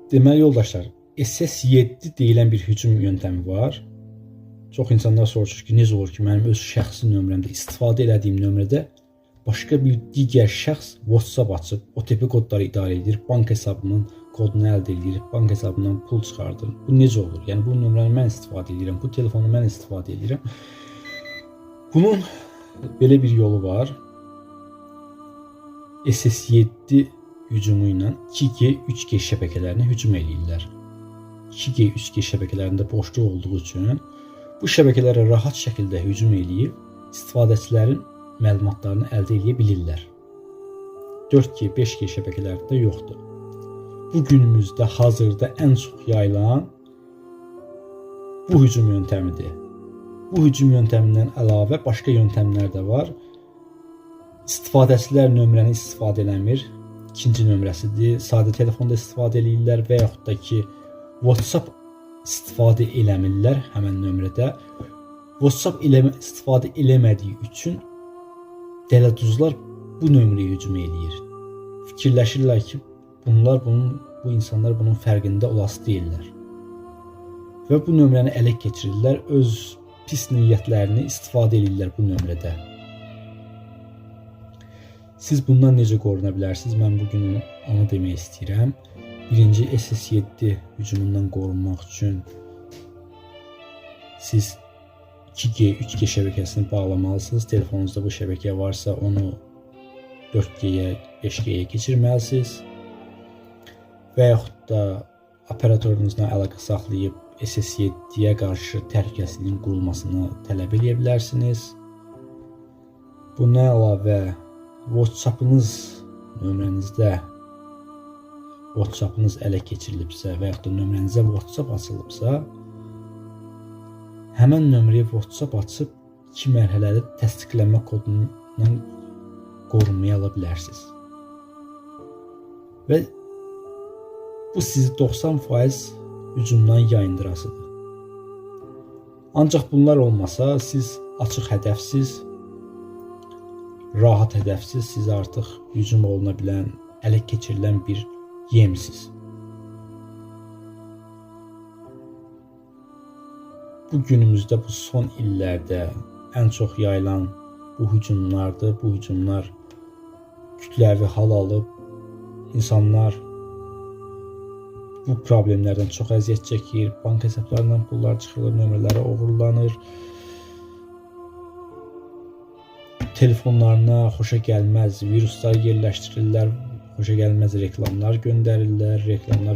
Deməli yoldaşlar, SS7 deyilən bir hücum yöntəmi var. Çox insanlar soruşur ki, necə olur ki, mənim öz şəxsi nömrəmdə istifadə elədiyim nömrədə başqa bir digər şəxs WhatsApp açıb, OTP kodları idarə edir, bank hesabının kodunu əldə edir, bank hesabından pul çıxardır. Bu necə olur? Yəni bu nömrəni mən istifadə edirəm, bu telefonu mən istifadə edirəm. Bunun belə bir yolu var. SS7 hücumu ilə 2G, 3G şəbəkələrinə hücum eləyirlər. 2G, 3G şəbəkələrində boşluq olduğu üçün bu şəbəkələrə rahat şəkildə hücum eləyib istifadəçilərin məlumatlarını əldə eləyə bilirlər. 4G, 5G şəbəkələrində yoxdur. Bu günümüzdə hazırda ən çox yayılan bu hücum yöntəmidir. Bu hücum yöntəmindən əlavə başqa yöntəmlər də var. İstifadəçilər nömrəni istifadə eləmir. İkinci nömrəsidir. Sadə telefonda istifadə eləyirlər və yaxud da ki WhatsApp istifadə eləmirlər həmin nömrədə. WhatsApp istifadə eləmədiyi üçün dələduzlar bu nömrəyə hücum eləyir. Fikirləşirlər ki, bu insanlar bunun fərqində olası deyillər. Və bu nömrəni ələ keçirirlər, öz pis niyyətlərini istifadə eləyirlər bu nömrədə. Siz bundan necə qoruna bilərsiniz? Mən bu gün onu demək istəyirəm. Birinci, SS7 hücumundan qorunmaq üçün siz 2G, 3G şəbəkəsini bağlamalısınız. Telefonunuzda bu şəbəkə varsa onu 4G-yə, 5G-yə keçirməlisiniz. Və yaxud da operatorunuzla əlaqə saxlayıb SS7-yə qarşı təhlükəsizliyin qurulmasını tələb eləyə bilərsiniz. Bundan əlavə WhatsApp-ınız nömrənizdə WhatsApp-ınız ələ keçirilibsə və yaxud da nömrənizə WhatsApp açılıbsa, həmin nömrəyə WhatsApp açıb 2 mərhələli təsdiqlənmə kodundan qorunmaya ala bilərsiniz. Və bu sizi 90% hücumdan yayındırasıdır. Ancaq bunlar olmasa siz açıq hədəfsiz, rahat hədəfsiz, siz artıq hücum oluna bilən, ələ keçirilən bir yemsiz. Bu günümüzdə bu son illərdə ən çox yayılan bu hücumlardır. Bu hücumlar kütləvi hal alıb, insanlar bu problemlərdən çox əziyyət çəkir, bank hesablarından pullar çıxırılır, nömrələri oğurlanır. Telefonlarına xoşa gəlməz viruslar yerləşdirirlər, xoşa gəlməz reklamlar göndərirlər, reklamlar